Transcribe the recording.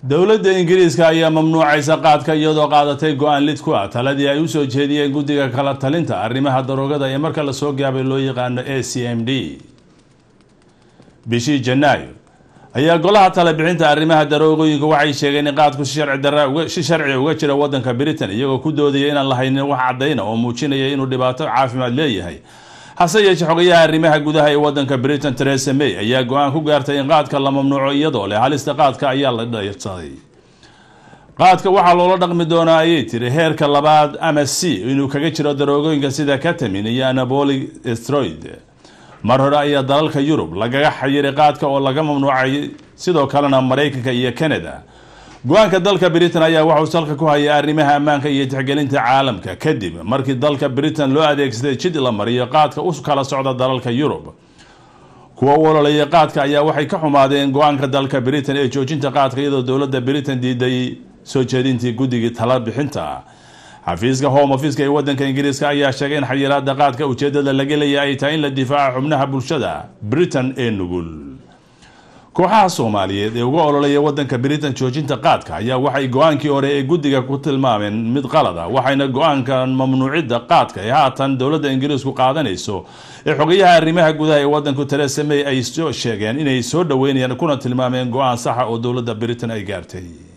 Dowladda Ingiriiska ayaa mamnuucaysa qaadka, iyadoo qaadatay go-aan lid ku ah taladii ay usoo jeediyeen guddiga kala talinta arrimaha daroogada ee marka lasoo gaabay loo yaqaano ACMD. Bishii Janaayo ayaa golaha tala bixinta arrimaha daroogooyinka waxay sheegeen in qaadku si sharci darra si sharci uga jira wadanka Britain, iyagoo ku doodaya inaan lahaynin wax caddayna oo muujinaya inuu dhibaato caafimaad leeyahay. Hase yeeshee, xogayaha arrimaha gudaha ee wadanka Britain Theresa May ayaa go-aan ku gaartay in qaadka la mamnuuco, iyadoo leh halista qaadka ayaa la dhaysaday. Qaadka waxaa loola dhaqmi doonaa, ayay tiri, heerka labaad ama C inuu kaga jiro daroogooyinka sida ketamine iyo anabolic steroid. Mar hore ayaa dalalka Yurub lagaga xayiray qaadka oo laga mamnuucay, sidoo kalena Maraykanka iyo Canada. Go-aanka dalka Britain ayaa waxauu salka ku hayay arrimaha ammaanka iyo tixgelinta caalamka, kadib markii dalka Britain loo adeegsaday jid la mariyo qaadka u kala socda dalalka Yurub. Kuwa u ololaya qaadka ayaa waxay ka xumaadeen go-aanka dalka Britain ee joojinta qaadka, iyadoo dowladda Britain diiday soo jeedintii guddigii tala bixinta. Xafiiska Home Officeka ee wadanka Ingiriiska ayaa sheegay in xayiraada qaadka ujeedada laga leeyahay ay tahay in la difaaco xubnaha bulshada Britain ee nugul. Kooxaha Soomaaliyeed ee uga ololaya wadanka Britain joojinta qaadka ayaa waxay go-aankii hore ee guddiga ku tilmaameen mid qalada, waxayna go-aankan mamnuucidda qaadka ee haatan dowladda Ingiriisku qaadanayso ee xogayaha arrimaha gudaha ee wadanku Theresa May ay soo sheegeen inay soo dhaweynayaan, kuna tilmaameen go-aan saxa oo dowladda Britain ay gaartay.